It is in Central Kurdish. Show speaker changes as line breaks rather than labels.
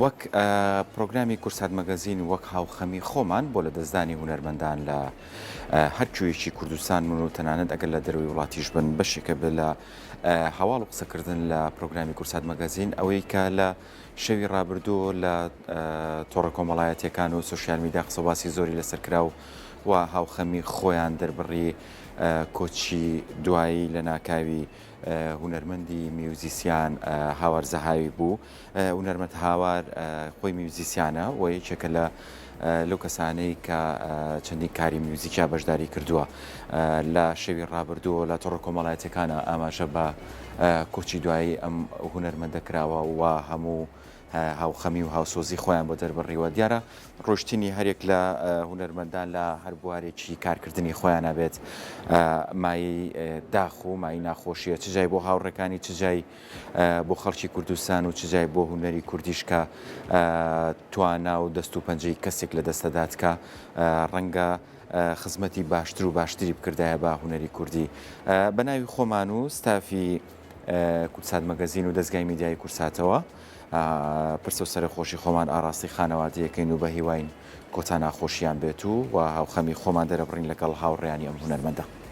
وەک پرۆگرامی کورسات مەگەزین وەک هاوخەمی خۆمان بۆ لەدەستدانی هونەرمەندان لە هەر کوێیەکی کوردستان بن و تەنانەت ئەگەر لە دەرەوەی وڵاتیش بن بەشێکە بێت لە هەواڵ و قسەکردن لە پرۆگرامی کورسات مەگەزین ئەوەی کە لە شەوی ڕابردوو لە تۆڕە کۆمەڵایەتیەکان و سۆشیال میدیا قسە باسی زۆری لەسەر کرا و و هاوخەمی خۆیان دەربڕی کۆچی دوایی لە ناکاوی هونەرمەندی میوزیسیان هاوار زەهاوی بوو. هونەرمەند هاوار خۆی میوزیسیانە و یەکێکە لە لەو کەسانەی کە چەندین کاری میوزیکیا بەشداری کردووە. لە شەوی ڕابردووە لە تۆڕە کۆمەڵایەتیەکانە ئاماژە بە کۆچی دوایی ئەم هونەرمەندە کراوە و هەموو هاوخەمی و هاوسۆزی خۆیان بۆ دەربڕیوە. دیارە ڕۆشتنی هەریەک لە هونەرمەندان لە هەر بوارێکی کارکردنی خۆیانا بێت مایەی داخ و مایەی ناخۆشیە چ جای بۆ هاوڕێکانی چ جای بۆ خەڵکی کوردستان و چ جای بۆ هونەری کوردیش کە توانا و دەست و پەنجەی کەسێک لە دەستەدات کە ڕەنگە خزمەتی باشتر و باشتری بکردایە بە هونەری کوردی بە ناوی خۆمان و ستافی کوردسات مەگەزین و دەزگای میدیایی کوردساتەوە پرسە و سەرەخۆشی خۆمان ئاڕاستەی خانەوادەیەکەین و بەهیواین کۆتا ناخۆشیان بێت و و هاوخەمی خۆمان دەرەبڕین لەگەڵ هاوڕێیانی ئەم هونەرمەندە.